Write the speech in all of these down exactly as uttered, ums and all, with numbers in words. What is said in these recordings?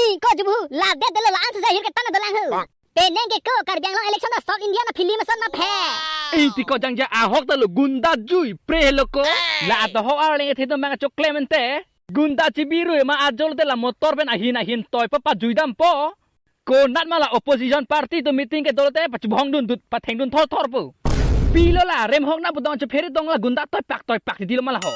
Ko jubu, la det delo, la-an sejahir ketan dolang ho. Penang ke ko, Karbi Anglong election ta South Indian a-film ason ma phe. Ih, tiko jangja, ahok ta lo gunda jui pre lo ko. La adoho arleng ethe dum bang chokle mente. Gunda chibirui ma ajol te la motor pen ahin ahin toi pa pajui dampo. Konat ma la opposition party atum meeting kedo te pachubhong dun dut patheng dun thor thor po. Pilo la remhok na budong chephere dong la gunda toipak toipak titi lo ma la ho.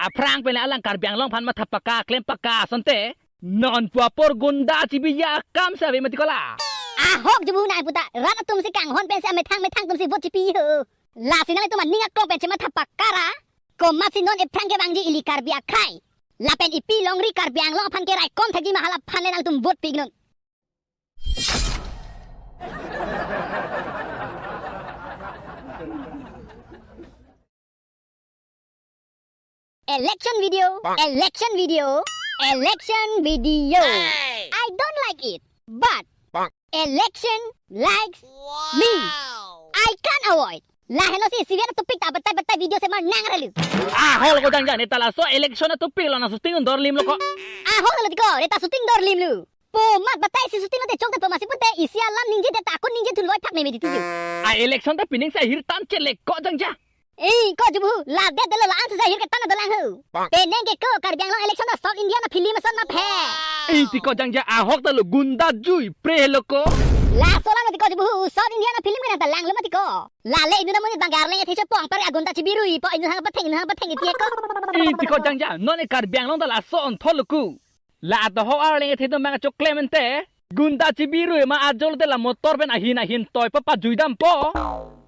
Aphrang pen alang Karbi Anglong aphan matha paka klem paka asonte. Non pu apor gunda chibiya akam si ave mati ko la. Ahok jubu nai puta, rat atum si kanghon pen si amethang methang atum si vote chipi ho. Lasi nanglitum aning aklong pen chematha paka ra. Komat si non ephrang kevangji ili Karbi akhei. Lapen ipi longri Karbi Anglong aphan keraikom thekji ma hala aphan le nanglitum vote pi non. Election video, election video, election video. I don't like it, but election likes me. I can't avoid. Lahenlo si sivian topik ta batai batai video si mar nang relu. Ahok lo ko jangja, neta laso election a topik lo na shooting dor lim lo ko. Ahok lo tiko, neta shooting dor lim lo. Po mat batai si shooting lo te chok te po masi pute isi alam ningje te ta akun ningje thun loi phak me me ditu ju. A election ta pining si ahir tan chelek ko jangja. Ih, ko jubu, la det delo, la-an sejahir ketan dolang ho. Penang ke ko, Karbi Anglong election ta South Indian a-film ason ma phe. Ih, tiko jangja, ahok ta lo gunda jui pre lo ko. Laso lang tiko jubu, South Indian a-film ke nang ta lang lo mati ko. Lale inut amonit bang arleng ethe chepong pare agunda chibirui po inut hang patheng inut hang patheng iti ko. Ih, tiko jangja, non e Karbi Anglong ta laso onthol lo ku. La adoho arleng ethe dum bang chokle mente. Gunda chibirui ma ajol te la motor pen ahin ahin toi pa pajui dampo.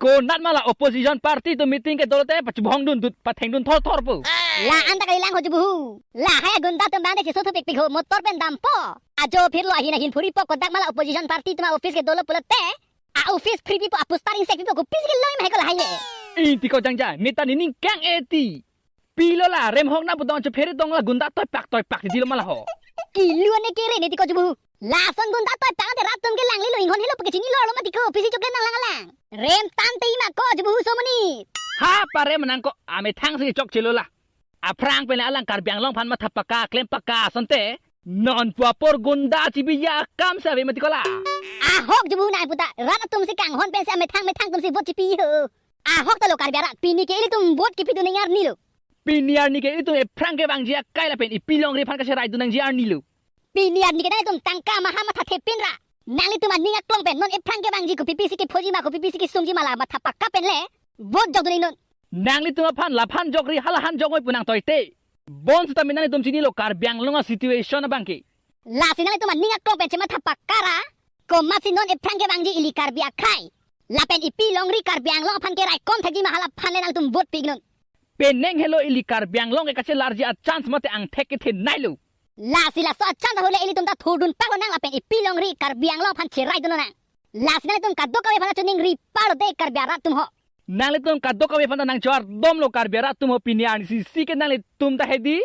Konat ma la opposition party atum meeting kedo te pachubhong dun dut patheng dun thor thor po. La-an ta kali lang ho jubu. Lahai agunda atum bang de si so thupik pik ho motor pen dampo. Ajo phirlo ahin ahin phuri po kodak ma la opposition party atum a-office kedo lo pulote. A-office phri pipo, a-poster insek pipo, kopisi keloi ma hai ko lahai le. Ih, tiko jangja, neta nining kang eti. Pilo la remhok na budong chephere dong la gunda toipak toipak titi lo ma la ho. Kilu ane kere ne tiko jubu. Lason gunda toipak ante rat atum ke langlelo inghon helo pake chinilo lo mati ko, pisi chokle nang lang alang. Rem tangte ima ko jubu so mani. Ha, parem nang ko, amethang si chokche lo la. Aphrang pen alang Karbi Anglong aphan matha paka klem paka asonte. Non pu apor gunda chibiya akam si ave mati ko la. Ahok jubu nai puta, rat atum si kanghon pen si amethang methang atum si vote chipi ho. Ahok ta lo Karbi arat, pini ke ilitum vote kipi dun ning arni lo. Pini arni ke ilitum ephrang kevangji akai lapen ipi longri aphan kacherai dun nangji arni lo. Pini arni ke nanglitum tangka maha matha thepin ra. Nanglitum aning aklong pen non ephrang kevangji kopi pisi kephoji ma kopi pisi kesungji ma la matha paka pen le vote jok dun non. Nanglitum aphan laphan jokri halahan jokngoi pu nang toite. Bonseta nanglitum chinilo Karbi Anglong a-situation abang ke. Lasi nanglitum aning aklong pen chematha paka ra. Komat si non ephrang kevangji ili Karbi akhei. Lapen ipi longri Karbi Anglong aphan keraikom thekji ma hala aphan le nanglitum vote pi non. Penang helo ili Karbi Anglong ke kachelarji a-chance mate angthek kethenei lo. Lasi laso a-chance ahut le ilitum ta thurdun palo nang lapen ipi longri Karbi Anglong aphan cherai dun nang. Lasi nanglitum kadokave aphan choningri palo de Karbi arat atum ho. Nanglitum kadokave aphan ta nangchardom lo Karbi arat atum ho, pini arni sisi ke nanglitum ta hedi.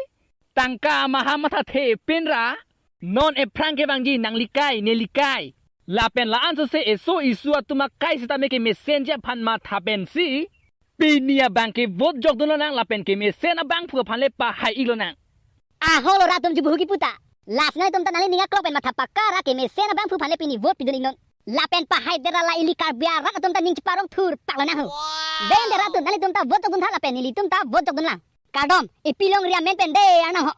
Tangka maha matha thepin ra. Non ephrang kevangji nanglikai nelikai. Lapen la-an sose eso isu atum akai sitame kemesenji aphan matha pensi. Pini abang ke vote jok dun nang lapen kemesen abangphu aphan le pahai ik lo nang. Ahok lo rat atum jubu kipu ta. Lasi nanglitum ta nangli ning aklong pen matha paka ra kemesen abangphu aphan le pini vote pi dun non. Lapen pahai det ra la ili Karbi arat atum ta ning cheparong thur pak lo nang ho. Den det rat atum nanglitum ta vote jok dun tha lapen nelitum ta vote jok dun lang. Kardom, ipi longri amen pen de anang ho.